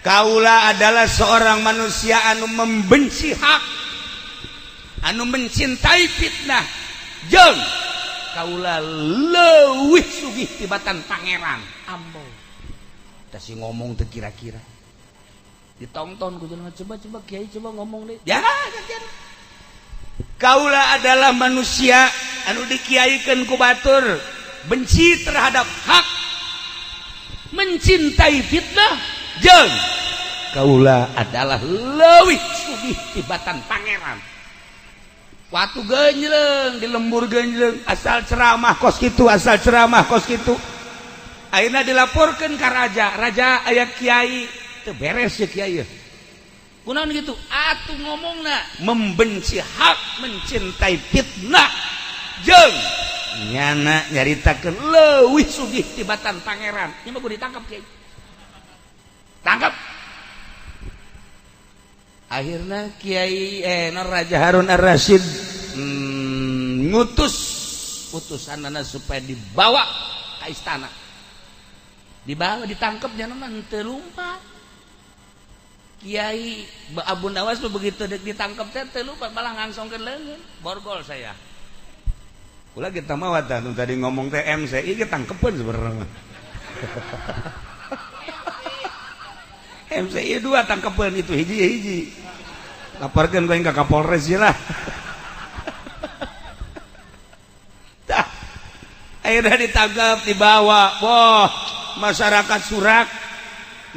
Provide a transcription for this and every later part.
Kaula adalah seorang manusia anu membenci hak, anu mencintai fitnah, jeung kaula leuwih sugih tibatan pangeran. Ambo tah si ngomong teu kira-kira ditonton ku jelema, coba-coba kiai coba ngomong deh ya. Kaula adalah manusia anu dikiaikeun ku batur, benci terhadap hak, mencintai fitnah, jeung kaula adalah leuwih sugih tibatan pangeran. Watu genjleng di lembur genjleng, asal ceramah kos kitu, asal ceramah kos kitu. Akhirnya dilaporkan ke raja. Raja, aya kiai teu beres ya kiai. Kunaon gitu atuh ngomongna? Membenci hak, mencintai fitnah, jeung nyana nyaritakeun leuwih sugih tibatan pangeran. Ieu mah kudu ditangkap kiai, tangkap. Akhirnya Kiai Raja Harun Ar-Rasyid ngutus utusanana supaya dibawa ke istana. Dibawa, ditangkap, jangan teu lumpat. Kiai Abu Nawas begitu ditangkap teh teu lumpat, malah ngangsongkeun leungeun, borgol saya. Kula kita mah tadi ngomong teh MCI kita tangkepeun sebenarnya. MCI dua tangkepeun itu hiji hiji. Laporkeun ku ka Kapolres lah. Tah. Akhirnya ditangkap, dibawa. Wah, masyarakat surak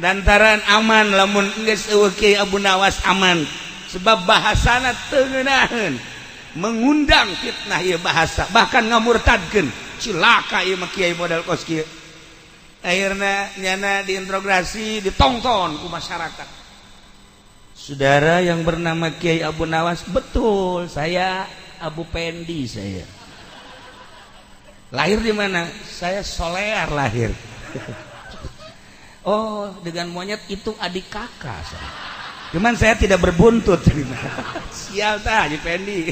lantaran aman lamun geus eueuh Kiai Abu Nawas aman. Sebab bahasana teu ngeunaheun, mengundang fitnah ieu bahasa, bahkan ngamurtadkeun. Cilaka ieu mah kiai model kos kieu. Akhirnya nyana diinterogasi, ditonton ku masyarakat. Saudara yang bernama Kiai Abu Nawas, betul, saya Abu Pendi saya. Lahir di mana? Saya Solear lahir. Oh, dengan monyet itu adik kakak saya. Cuman saya tidak berbuntut. Sial tah Haji Pendi.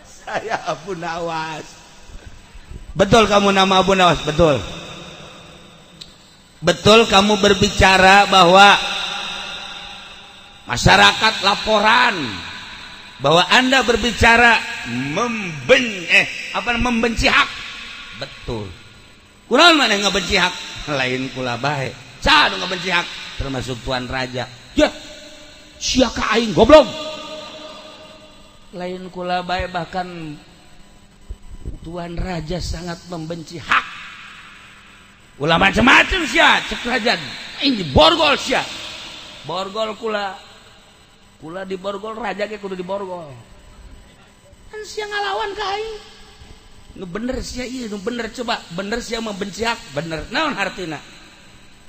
Saya Abu Nawas. Betul kamu nama Abu Nawas? Betul. Betul kamu berbicara bahwa masyarakat laporan bahwa Anda berbicara membenci hak. Betul. Kunaon mana ngabenci hak? Lain kula bae. Saha nu ngabenci hak? Termasuk tuan raja. Ya, sia ka aing goblok. Lain kula bae, bahkan tuan raja sangat membenci hak. Ulah macam-macam sia, cek raja. Ini borgol sia. Borgol kula. Kula diborgol, raja ge kudu diborgol. Kan sia ngalawan ka aing. Nu bener sia ieu, nu bener coba, bener sia membenci hak, bener. Naon hartina?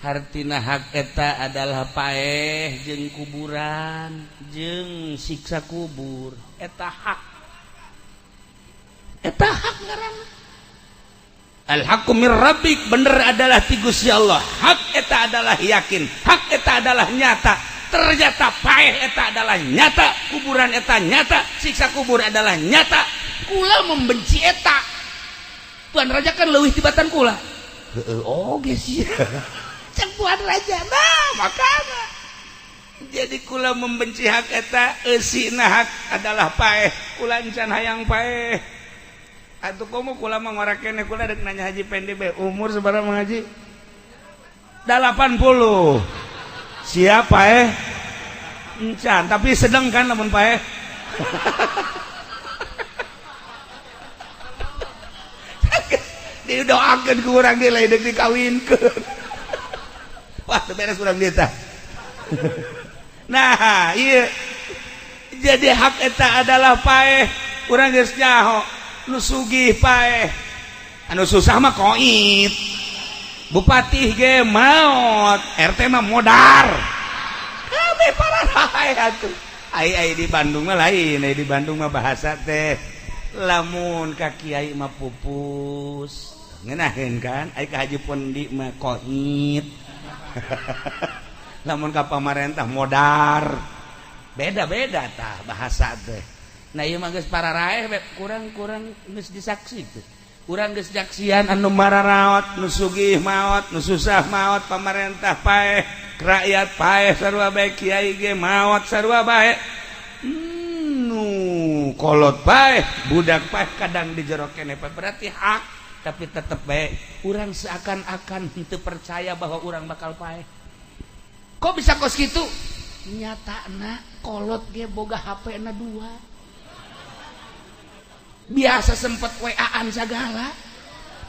Hartina hak eta adalah paeh jeung kuburan, jeung siksa kubur. Eta hak. Eta hak ngaranna. Al-haqqu mir rabbik, bener adalah ti Gusti Allah. Hak eta adalah yakin, hak eta adalah nyata. Ternyata paeh eta adalah nyata, kuburan eta nyata, siksa kubur adalah nyata. Kula membenci eta. Tuan raja kan leuwih tibatan kula. Heeh, oge sih. Cek tuan raja, nah makana. Jadi kula membenci hak eta, eusina hak adalah paeh. Kula encan hayang paeh. Atuh komo kula mah ngora keneh, kula dek nanya Haji Pendi be, umur sabaraha Mang Haji? 80. Siapa paeh? Encan, tapi sedang kan lamun paeh. Didoakeun ku urang ge lain deuk dikawinkeun. Wah, teu beres urang dieu tah. Nah, ieu jadi hak eta adalah paeh. Urang geus nyaho nu sugih paeh, anu susah mah koit. Bupati ge maot, RT mah modar. Kabeh pararae atuh. Ai ai di Bandung mah lain, ai di Bandung mah bahasa teh lamun ka kiai mah pupus. Ngeunaheun kan? Ai ka Haji Pondi mah koit. Lamun ka pamarentah modar. Beda-beda tah bahasa teh. Nah ieu mah geus pararaeh kurang-kurang geus disaksi teh. Urang geus nyaksian anu mararaot, nu sugih maot, nu susah maot, pamarentah paeh, rakyat paeh sarua bae, kiai ge maot sarua bae. Nu kolot paeh, budak paeh, kadang di jero keneh berarti hak, tapi tetep bae urang seakan-akan henteu percaya bahwa urang bakal paeh. Kok bisa kos kitu? Nyatana kolot ge boga HP na dua. Biasa sempet WA-an segala.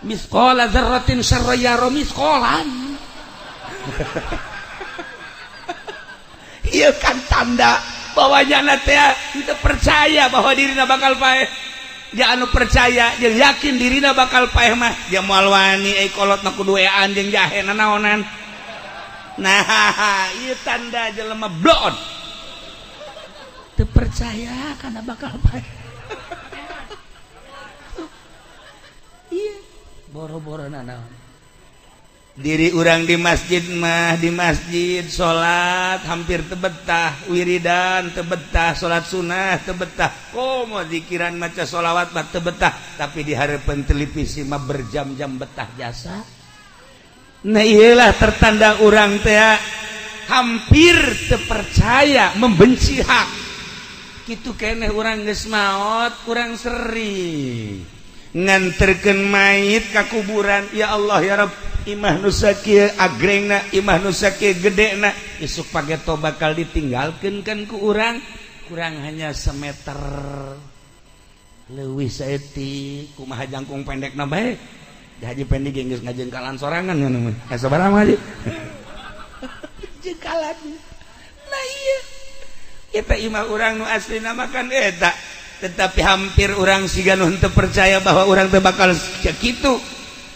Misqala dzarratin syarra yara misqalan. Ieu kan tanda bahwa nyana teh teu percaya bahwa dirina bakal paeh. Ya anu percaya jeung yakin dirina bakal paeh mah dia moal wani euy kolot na kudu WA-an jeung jahe nanaonan. Nah, ieu tanda jelema bloon. Teu percaya kana bakal paeh. Iya, boro-boro nanaon. Diri urang di masjid mah, di masjid salat hampir tebetah, wiridan tebetah, salat sunnah tebetah, komo zikiran maca sholawat mah tebetah, tapi di hareupeun televisi mah berjam-jam betah jasa. Nah iyalah tertanda urang teh hampir terpercaya membenci hak. Kitu keneh urang geus maot, kurang seri nganterkeun mayit ka kuburan. Ya Allah ya Rabb, imah nu sakieu agrengna, imah nu sakieu gedena, isuk pageto bakal ditinggalkeun kan ku urang, kurang hanya semeter leuwih saeutik, kumaha jangkung pendekna bae. Haji pendek geus ngajengkalan sorangan nya mah. Sabaraha haji? Jengkalan. Nah iya. Eta imah urang nu aslina mah kan eta. Tetapi hampir urang siga nu henteu percaya bahwa urang teh bakal kitu.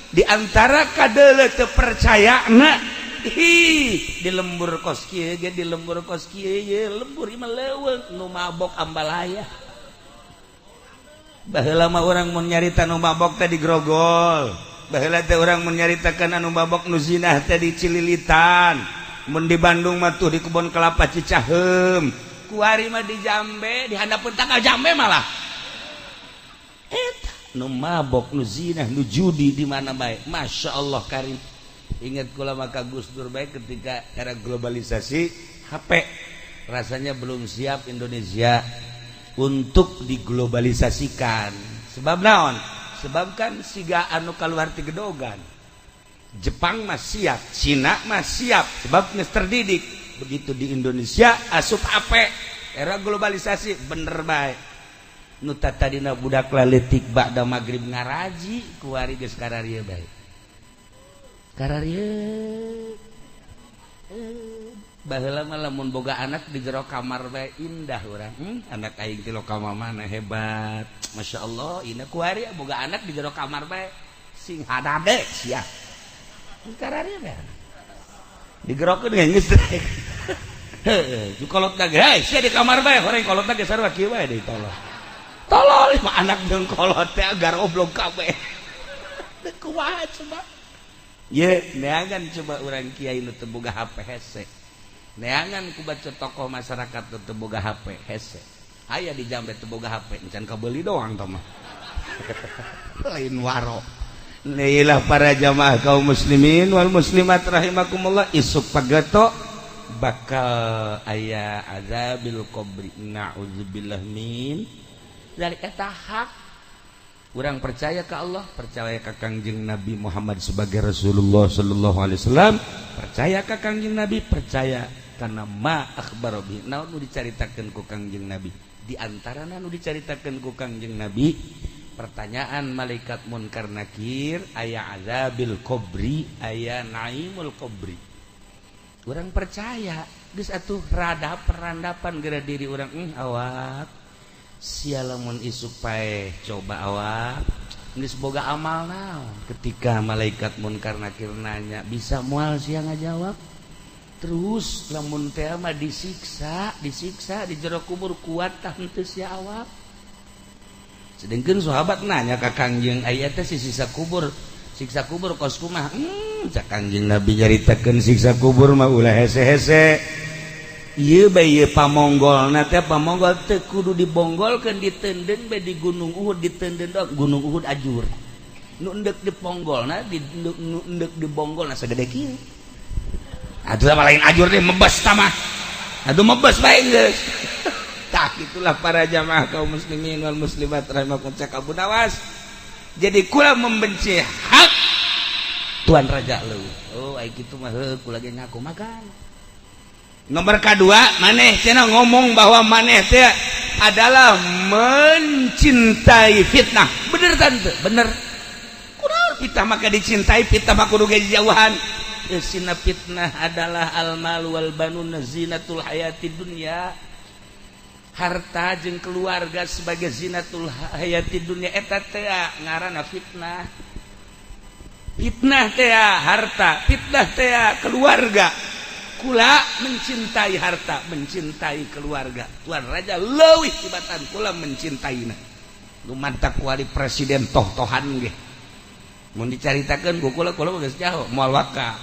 Di antara kadeuleu teu percayana, hi di lembur kos kieu ge, di lembur kos kieu ye, lembur imah leuweung nu mabok ambalaya. Baheula mah urang mun nyarita nu mabok teh di grogol. Baheula teh urang mun nyaritakeun anu mabok nu zinah teh di Cililitan. Mun di Bandung mah tuh di kebon kelapa Cicaheum. Kuari mah di Jambe, di handapeun tanggal Jambe malah. Eta nu mabok, nu zinah, nu judi di mana bae. Masya Allah karim. Ingat kula maka Gus Dur bae ketika era globalisasi HP rasanya belum siap Indonesia untuk diglobalisasikan. Sebab naon? Sebab kan siga anu kaluar ti gedogan. Jepang mah siap, Cina mah siap, sebab geus terdidik. Begitu di Indonesia asup HP era globalisasi bener bae. Nu tadina budak laletik ba'da magrib ngaraji kuari geus kararieu bae. Kararieu. Baheula mah lamun boga anak di jero kamar bae indah urang. Anak aing ti lokal mana hebat. Masya Allah, ina kuari boga anak di jero kamar bae sing hadade sia. Kararieu bae. Digerokeun geus geus. Heuh, kolot ge, hei sia di kamar bae, horeng kolot ge sarua kieu bae deui tolol. Tolol mah anak jeung kolot teh agar oblong kabeh. Teu kumaha coba. Ye, neangan coba urang kiai nu teu boga HP hese. Neangan ku baca tokoh masyarakat nu teu boga HP hese. Aya di Jambe teu boga HP, encan kabeuli doang tah mah. Lain waro. Neilah para jamaah kaum muslimin wal muslimat rahimakumullah, isuk pageto bakal aya azabil qabri, na'udzubillah min dari eta hak. Urang percaya ke Allah, percaya ka Kangjeng Nabi Muhammad sebagai Rasulullah sallallahu alaihi wasallam, percaya ka Kangjeng Nabi, percaya karena ma akhbaro bi, naon nu dicaritakeun ku Kangjeng Nabi. Di antarana nu dicaritakeun ku Kangjeng Nabi, pertanyaan malaikat munkar nakir, aya azabil qabri, aya naimul qabri. Urang percaya geus atuh rada perandapan geura diri urang, awak sia lamun isuk paeh coba awak geus boga amal naon. Ketika malaikat munkar nakir nanya, bisa moal sia ngajawab. Terus lamun teh mah disiksa, disiksa di jero kubur kuat tah henteu sia awak. Sedengkeun sahabat nanya ka Kangjeng, aya teh si siksa kubur, siksa kubur kos kumaha? Cak Kangjeng Nabi nyaritakeun siksa kubur mah ulah hese-hese. Ieu bae ieu pamonggolna teh pamonggol teu kudu dibonggolkeun, ditenden bae di Gunung Uhud, ditenden doang Gunung Uhud ajur. Nu endek diponggolna, di nu endek dibonggolna segede kieu. Atuh mah lain ajur deh, mebes tamah. Aduh, mebes bae geus. Tah, itulah para jamaah kaum muslimin wal muslimat rahimakum, cak Abu Nawas. Jadi kula membenci hak, Tuan Raja lu. Oh, ai kitu mah heuh kula ge ngaku makan. Nomor kedua, maneh cenah ngomong bahwa maneh teh adalah mencintai fitnah. Bener tante, bener. Kunaon fitnah maka dicintai, fitnah mah kudu ge jauhan. Sina fitnah adalah al mal wal banun zinatul hayati dunya, harta jeung keluarga sebagai zinatul hayati dunya, eta teh ngaranna fitnah. Fitnah teh harta, fitnah teh keluarga. Kula mencintai harta, mencintai keluarga Tuan Raja leuwih tibatan kula mencintaina. Nu mantak wali presiden toh-tohan ge mun dicaritakeun ku kula, kula geus jauh moal waka.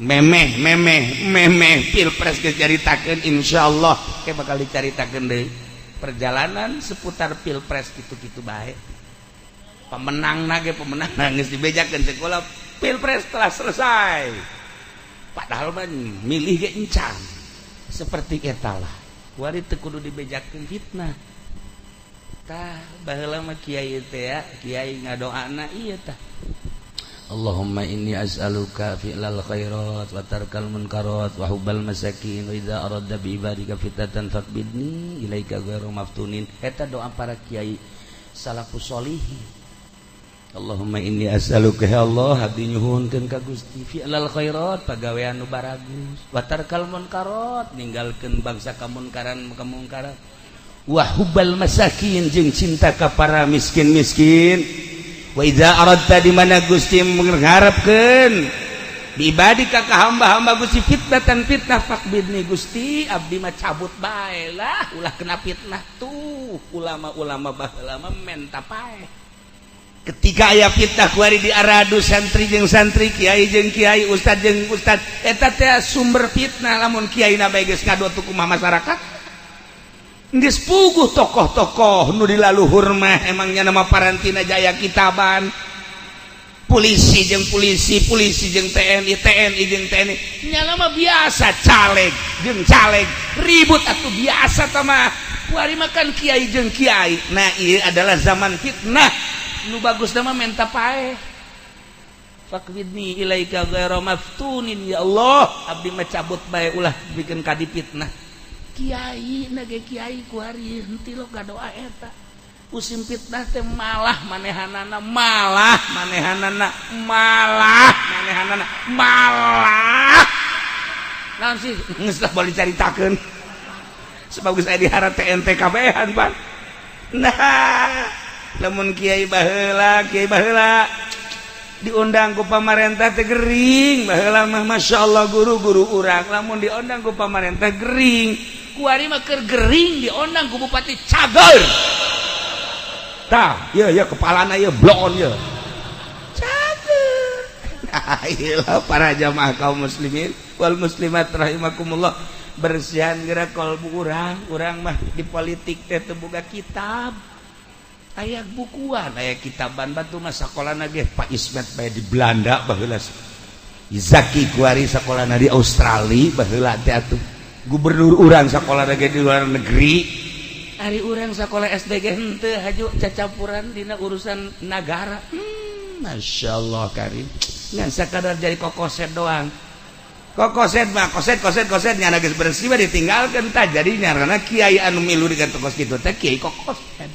Memeh memeh memeh pilpres geus caritakeun, insyaallah ke bakal dicaritakeun deui perjalanan seputar pilpres, kitu-kitu bae. Pemenang nage, pemenang geus dibejakeun sekolah, pilpres telah selesai, padahal mah milih ge encan. Seperti eta lah, kuari teu kudu dibejakeun fitnah. Tah, baheula mah kiai teh ya, kiai ngadoana ieu tah, Allahumma inni as'aluka fi'lal khairat wa tarkal munkarat wa hubbal masakin wa idza aradta bi ibadika fitnatan faqbidni ilaika ghairu maftunin. Eta doa para kiai salafus solihin. Allahumma inni as'aluka, ya Allah, abdi nyuhunkeun ka Gusti, fi'lal khairat, pagawean nu baragus, wa tarkal munkarat, ninggalkeun bangsa kamunkaran kamungkaran, wa hubbal masakin, jeung cinta ka para miskin-miskin, wa idza aradta, di mana Gusti mengharapkeun, bi ibadika, ka hamba-hamba Gusti, fitnatan, fitnah, faqbidni, Gusti, abdi mah cabut bae lah, ulah kena fitnah. Tuh ulama-ulama baheula mah menta paeh ketika aya fitnah. Kuari diaradu santri jeung santri, kiai jeung kiai, ustad jeung ustad, eta teh sumber fitnah. Lamun kiai na bae geus ngadu kumaha masyarakat? Geus puguh tokoh-tokoh nu di laluhur mah emangnya nama parantina jaya kitaban, polisi jeung polisi, polisi jeung TNI, TNI jeung TNI, nyala mah biasa, caleg jeung caleg ribut atuh biasa tah mah. Kuari makan kiai jeung kiai. Nah, ieu adalah zaman fitnah. Nu bagus mah menta paeh, faqbidni ilaika ghaira maftunin, ya Allah, abdi mah cabut bae, ulah bikin kadi fitnah. Kiai nage kiai kuari henteu lo doa eta. Musim fitnah teh malah manehanana, malah manehanana, malah manehanana, malah naon sih, geus lah boleh dicaritakeun sebab geus aya diharap TNT kabehan pan. Nah, lamun kiai baheula, kiai baheula diundang ku pamarentah teh gering. Baheula mah Masya Allah, guru-guru urang lamun diundang ku pamarentah gering. Kuari mah keur gering diundang ku bupati cager. Tah, ieu ieu kepalana ieu bloon ieu. Cager. Nah, iyalah para jamaah kaum muslimin wal muslimat rahimakumullah, bersihan gerak kolbu urang. Urang mah di politik teh teu boga kitab, aya bukuan, aya kitaban batu mah sakolana ge Pak Ismet bae di Belanda baheula, Zaki kuari sakolana di Australia baheula teh atuh, gubernur urang sakolana ge di luar negeri. Ari urang sakola SD ge henteu haju cacampuran dina urusan nagara. Masya Allah karim, ngan sakadar jadi kokoset doang. Kokoset mah koset koset koset, nyana geus bersih mah ditinggalkeun. Tah, jadi nyarana kiai anu milu dengan tokos kitu teh kiai kokoset.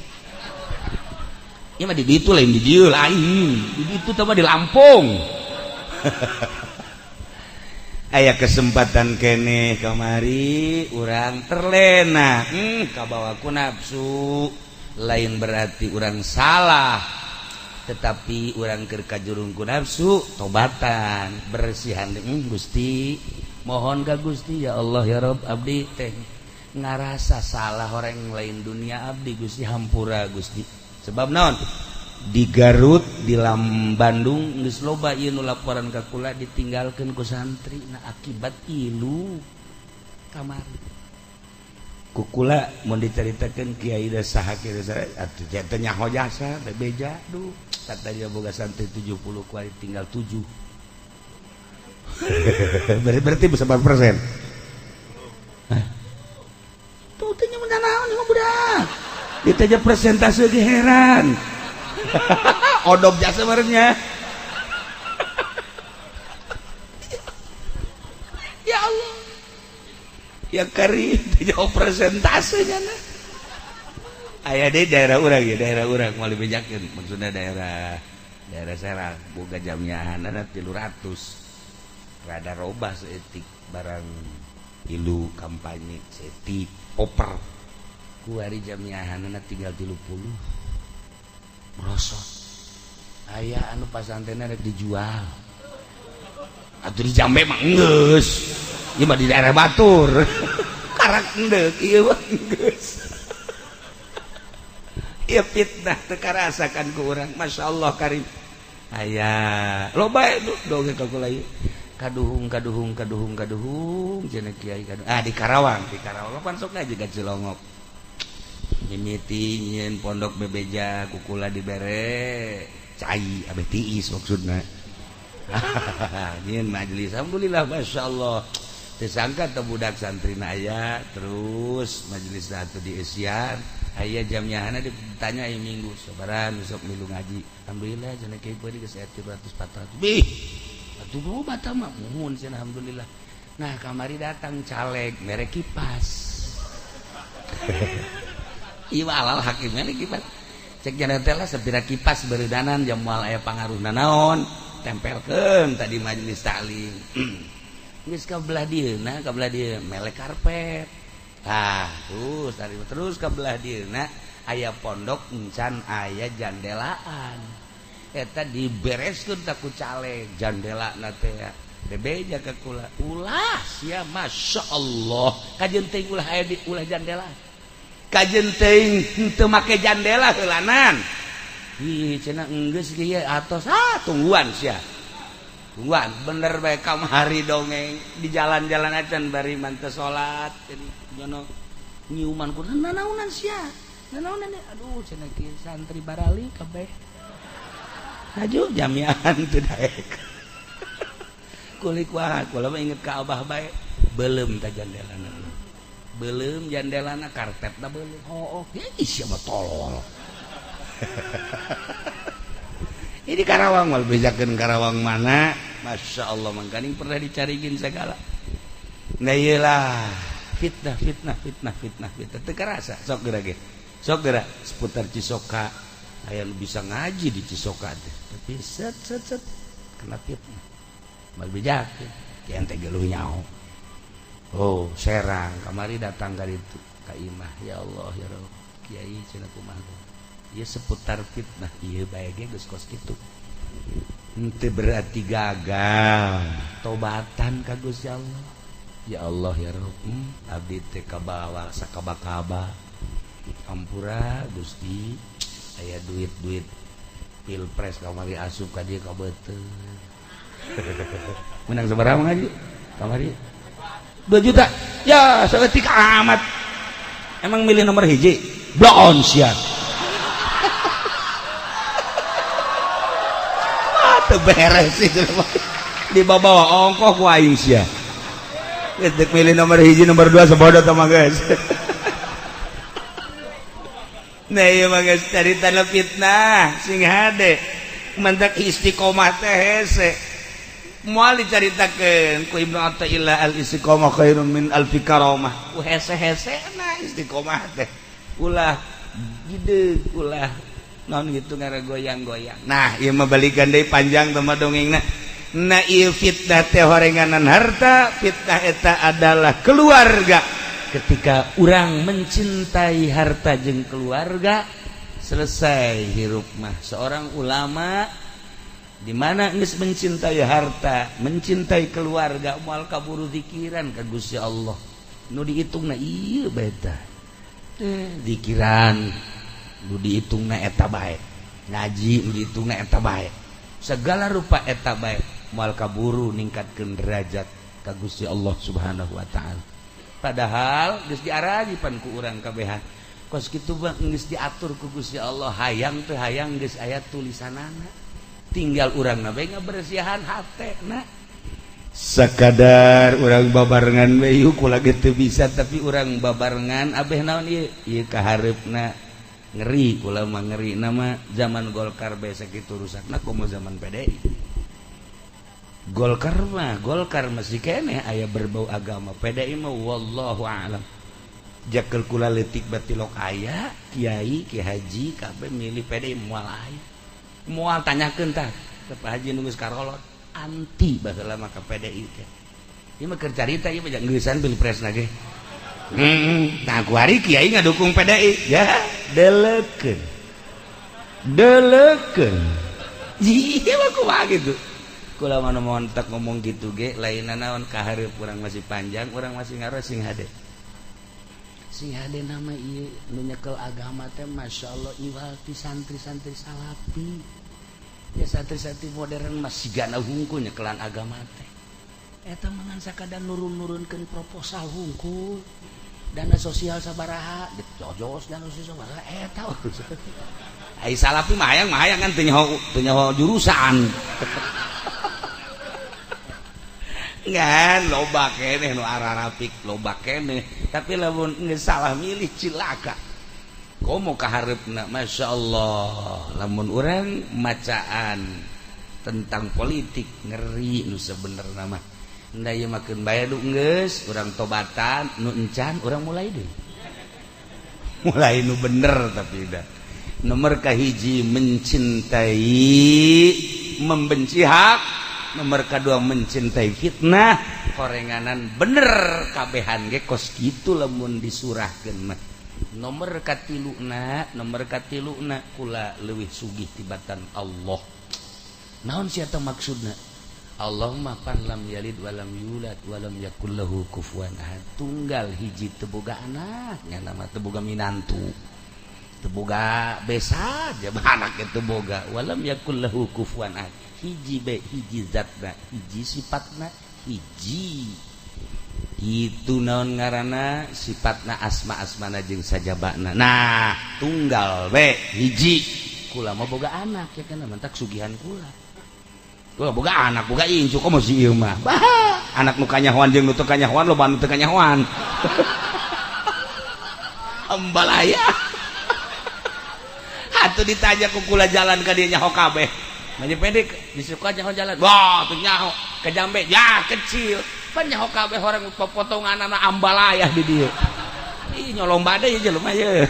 Ieu mah di ditu, lain di dieu, lain di ditu teh mah di Lampung. Aya kesempatan kene kamari urang terlena, kabawa ku nafsu. Lain berarti urang salah, tetapi urang keur kajurung ku nafsu, tobatan, bersihan. Gusti, mohon ka Gusti, ya Allah, ya Rob, abdi teh ngarasa salah, orang lain dunia abdi, Gusti, hampura Gusti. Sebab naon, di Garut, di Lam Bandung geus loba ieu nu laporan ka kula, ditinggalkeun ku santri. Nah, akibat ilu kamari ku kula mun dicaritakeun kiai da saha kiai saha atuh teh nyaho jasa bebeja. Duh. Katanya boga santri 70 kuari tinggal 7. Berarti bisa berapa persen? Tuh tanya menanaon sama budak. Ditanya persentase ge heran. Odop jasa barengnya. Ya Allah. Ya kari dijawab persentasenya nah. Aya deui daerah urang ya, daerah urang moal dibejakeun, maksudna daerah daerah Serang boga jamiahanana 300. Rada robah seetik barang ilu kampanye seetik oper. Kuari jamiahanana tinggal 30. Merosot. Aya anu pasantrenna rek dijual. Atuh di Jambe mah enggeus. Ieu mah di daerah batur. Karak endek ieu mah enggeus. Ieu fitnah teu karasakan ku urang. Masya Allah karim. Aya loba dongeng ka kula ieu. Kaduhung kaduhung kaduhung kaduhung cenah kiai kaduhung. Ah di Karawang pan sok ngaji ka Cilongok. Mimiti nyieun pondok bebeja kukula dibere cai abeh tiis maksudna. Nyieun majelis alhamdulillah masyaallah. Teu sangka teh budak santrina aya terus majelis atuh dieusian. Aya jamnyahana ditanya aya minggu sabaran besok milu ngaji. Alhamdulillah cenah kiai poe geus aya 300 400. Bih. Atuh loba tah mah muhun cenah alhamdulillah. Nah kamari datang caleg mere kipas. Ieu alal hakimnya kipas. Cek jana teh lah sapira kipas beureudanan jam moal aya pangaruhna naon. Tempelkeun tadi majelis taklim. Geus ka belah dieuna, ka belah dieu melek karpet. Tah, terus tadi terus ka belah dieuna aya pondok encan aya jandelaan. Eta dibereskeun ta ku caleg jandelana teh. Bebeja ka kula. Ulah sia masyaallah. Kajeun teuing ulah aya di ulah jandela. Kajeun teuing henteu make jandela heulanan. Ih cenah enggeus kieu atos ah tungguan sia. Tungguan bener bae kamari dongeng di jalan-jalan acan bari manteu salat jadi nyono nyiuman ku nanaonan sia. Nanaonan aduh cenah kieu santri barali kabeh. Haju jamiahan teu daek. Kulik wae kula mah inget ka abah bae beuleum ta jandelana. Beuleum jandelana karpetna beuleum. Hooh ih sia mah tolol. Ini Karawang mal bejakeun Karawang mana? Masya Allah mangkaning pernah dicarigin segala. Nah iyalah fitnah fitnah fitnah fitnah fitnah teu karasa sok geura ge. Sok geura seputar Cisoka aya nu bisa ngaji di Cisoka teh. Tapi set set set kena fitnah. Mal bejakeun kieu teh geluh nyaho. Oh, Serang kamari datang ka ditu ka imah ya Allah ya Rabb. Kiai cenah kumaha. Ieu seputar fitnah ieu bae ge geus kos kitu. Henteu berarti gagal. Tobatan ka Gusti Allah. Ya Allah ya Rabb, abdi teh kabawa sakaba-kaba. Ampura Gusti, aya duit-duit pilpres kamari asup ka dieu ka beuteung. Menang sabaraha ngaji? Kamari 2 juta. Ya, saeutik amat. Emang milih nomor hiji? Bloon sia. Teu beres itu dibawa ongkoh ku aing sia. Geus deuk milih nomor hiji nomor 2 sabodo tah mah geus. Nah ieu mah geus caritana fitnah sing hade. Mantak istiqomah teh hese. Moal dicaritakeun ku Ibnu Athaillah al istiqomah khairun min alfi karamah. Ku hese-hesena istiqomah teh. Ulah gede ulah non gitu ngara goyang-goyang. Nah, ieu mah balikan deui panjang teh mah dongengna. Nah, ieu fitnah teh horenganan harta, fitnah eta adalah keluarga. Ketika urang mencintai harta jeung keluarga, selesai hirup mah. Seorang ulama di mana geus mencintai harta, mencintai keluarga, moal kaburu zikiran ka Gusti Allah. Nu dihitungna ieu bae tah. Zikiran nu dihitungna eta bae, ngaji nu dihitungna eta bae, segala rupa eta bae moal kaburu ningkatkeun derajat ka Gusti Allah Subhanahu wa taala. Padahal geus diarajipan ku urang kabehan. Kos kitu mah geus diatur ku Gusti Allah, hayang teu hayang geus aya tulisanana. Tinggal urang na bae ngabersihan hatena. Sakadar urang babarengan we yuk kula ge teu bisa, tapi urang babarengan abeh naon ieu? Ieu kahareupna ngeri kula mah, ngeri nama zaman Golkar bae sakitu rusakna, komo zaman PDI. Golkar mah Golkar masih keneh aya berbau agama, PDI mah wallahu a'lam. Jakel kula leutik batilok aya kiai, ki haji kabeh milih PDI, moal aya. Moal, tanyakeun tah ke Pak Haji nu geus karolot, anti baheula mah ka PDI teh. Ieu mah keur carita, ieu mah geusan pilpresna ge. Nah, kuari kiai ngadukung PDI ya, deleukeun. Deleukeun. Iya mah kumaha gitu. Kula mah montek ngomong gitu ge lain naon, kahareup urang masih panjang, urang masih ngaros, sing hade. Sing hade nama ieu nu nyekel agama teh masyaallah iwal ti santri-santri salafi. Ya, santri-santri modern masih gana hungkul nyekelan agama teh. Eta mah ngan sakadar nurun-nurunkeun proposal hungkul. Dana sosial sabaraha, dijojos dana sosial sabaraha, eta urusan. Ai salafi mah hayang kan teu nyaho jurusan. Ngan loba keneh nu ararapik, loba keneh, tapi lamun geus salah milih cilaka. Komo kahareupna masyaallah, lamun urang macaan tentang politik ngeri nu sebenerna mah. Nda ieu mah keun bae du geus, urang tobatan, nu encan urang mulai deui. Mulai nu bener tapi dah. Nomor kahiji mencintai membenci hak, nomor kedua mencintai fitnah, korenganan bener kabehan ge kos kitu lamun disurahkeun mah. Nomor katiluna kula leuwih sugih tibatan Allah. Naon sia teh maksudna? Allah mah pan lam yalid walam yulad walam yakul lahu kufuwan ahad. Tunggal hiji, teu boga anak, nya mah teu boga minantu. Teu boga besa aja anak teu boga, walam yakul lahu kufuwan ahad. Hiji be, hiji zatna, hiji sifatna, hiji. Itu naon ngaranna sifatna, asma-asmana jeung sajabana. Nah, tunggal be hiji. Kula mah boga anak ya kan mentak sugihan kula. Kula boga anak, boga incu komo si ieu mah. Bah, anak nu kanyahoan jeung nu teu kanyahoan, loba nu teu kanyahoan. Ambalaya. Atuh ditanya ku kula jalan ka dieu nyaho kabeh. Maju pendek disuka nyaho jalan. Wah, tuh nyaho ke jambe ya kecil. Pan nyaho kabeh orang potongan anak ambalayah di dieu. Ih, nyolong badai jelema ye.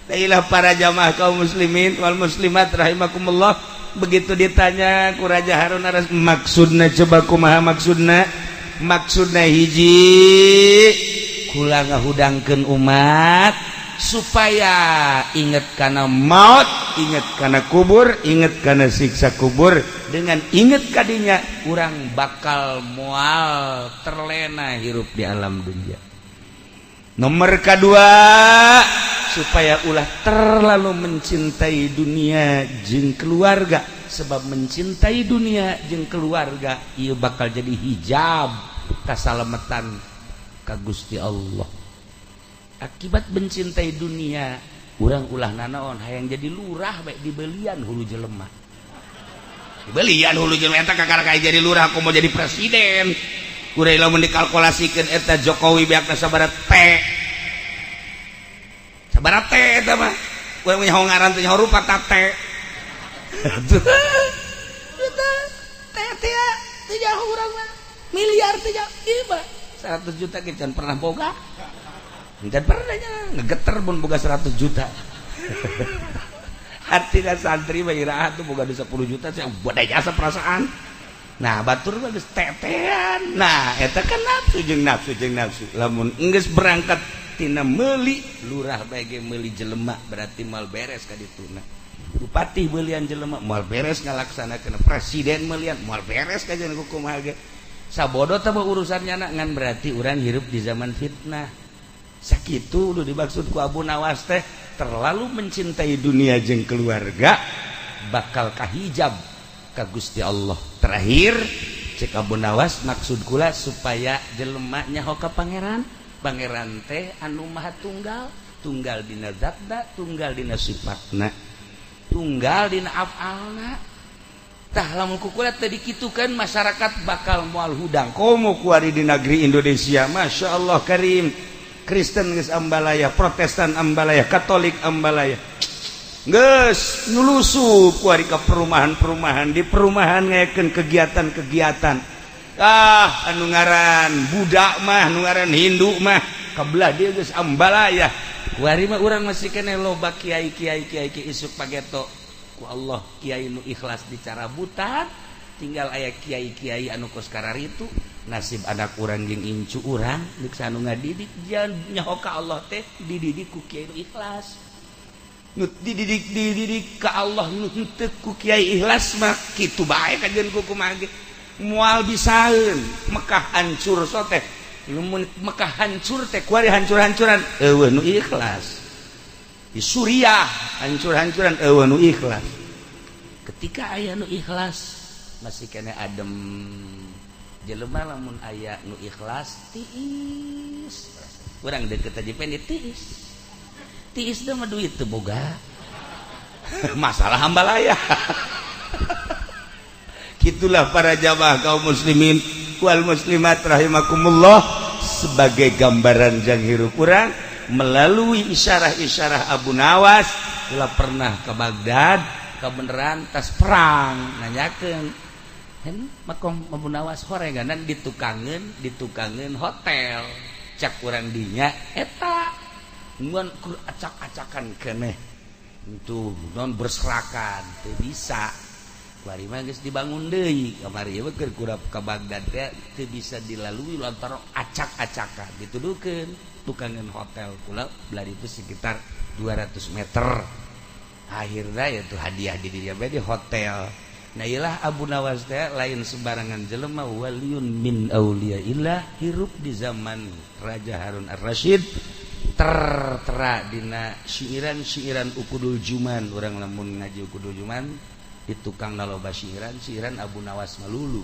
Dailah para jamaah kaum muslimin wal muslimat rahimakumullah. Begitu ditanya ku Raja Harun Ar-Rasyid, maksudna coba kumaha maksudna? Maksudna hiji, kula ngahudangkeun umat supaya inget kana maut, inget kana kubur, inget kana siksa kubur. Dengan inget kadinya urang bakal moal terlena hirup di alam dunia. Nomor kedua, supaya ulah terlalu mencintai dunia jeung keluarga, sebab mencintai dunia jeung keluarga ieu bakal jadi hijab kasalamatan ka Gusti Allah. Akibat mencintai dunia, urang ulah nanaon hayang jadi lurah bae dibelian hulu jelema. Dibelian hulu jelema eta kakara kayak jadi lurah, aku mau jadi presiden. Urang lamun dikalkulasikeun eta Jokowi beakna sabaraha T. Sabaraha T eta mah. Urang nyaho ngaran teh nyaho rupa ta T. Eta T teh teu nyaho urang mah. Miliar teh nyaho ieu mah 100 juta ge can pernah boga. Can pernah nya ngegeter mun boga 100 juta. Artinya santri mah iraha tuh boga 10 juta saya boda jasa perasaan. Nah, batur mah geus tetean. Nah, eta kan nafsu jeung nafsu jeung nafsu. Lamun geus berangkat tina meuli lurah bae ge meuli jelema berarti moal beres ka dituna. Bupati beulian jelema moal beres ngalaksanakeun, presiden meulian moal beres ka jeung kumaha ge. Sabodo teh urusannya na, ngan berarti urang hirup di zaman fitnah. Sakitu nu dimaksud ku Abu Nawas teh, terlalu mencintai dunia jeung keluarga bakal kahijab ka Gusti Allah. Terakhir cek Abu Nawas, maksud kula supaya jelema nyaho ka pangeran. Pangeran teh anu maha tunggal, tunggal dina zatna, tunggal dina sifatna, tunggal dina afalna. Tah, lamun ku kula teh dikitukeun, masyarakat bakal moal hudang. Komo kuari di negeri Indonesia, Masya Allah Karim, Kristen geus ambalaya, Protestan ambalaya, Katolik ambalaya, geus nyulusup kuari ke perumahan-perumahan, di perumahan ngayakeun kegiatan-kegiatan. Ah, anu ngaran budak mah, anu ngaran Hindu mah kabelah dia geus ambalaya. Kuari mah urang masih keneh loba kiai kiai kiai kiai. Isuk pageto ku Allah kiai nu ikhlas dicarabutan, tinggal aya kiai-kiai anu kos kararitu. Nasib anak urang jeung incu urang deuk anu ngadidik, jangan nyaho ka Allah teh dididik ku kiai nu ikhlas. Nu dididik dididik ka Allah, nu henteu ku kiai ikhlas mah kitu bae kajeun ku kumaha ge moal bisaeun. Mekah hancur so teh, lamun Mekah hancur teh kuari hancur-hancuran, euweuh nu ikhlas. Di Suriah hancur-hancuran, euweuh nu ikhlas. Ketika aya nu ikhlas masih keneh adem jelema. Lamun aya nu ikhlas tiis, urang deket aja pengen tiis tiis mah duit teu boga, masalah hambalaya. Gitulah para jamaah kaum muslimin wal muslimat rahimakumullah, sebagai gambaran jang hirup urang melalui isyarah-isyarah Abu Nawas. Telah pernah ke Baghdad kebenaran tas perang, nanyakeun makom Abu Nawas, horeganan ditukangeun ditukangeun hotel. Cak urang dinya eta ngan kur acak-acakan keneh itu non berserakan, teu bisa. Kuari mah geus dibangun deui. Kamari ieu keur kurap ka Baghdad teh teu bisa dilalui lantaran acak-acakan. Dituduhkeun tukangan hotel kula belah itu sekitar 200 meter. Akhirnya ya tuh hadiah di dinya di hotel. Nah, ilah Abu Nawas teh lain sembarangan jelema, waliyun min auliyaillah, hirup di zaman Raja Harun Ar-Rasyid. Tertera dina syiiran-syiiran Uqudul Juman. Urang lamun ngaji Uqudul Juman di tukang loba syiiran syiiran Abu Nawas, melulu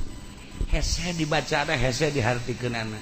hese dibaca, hese dihartikeun.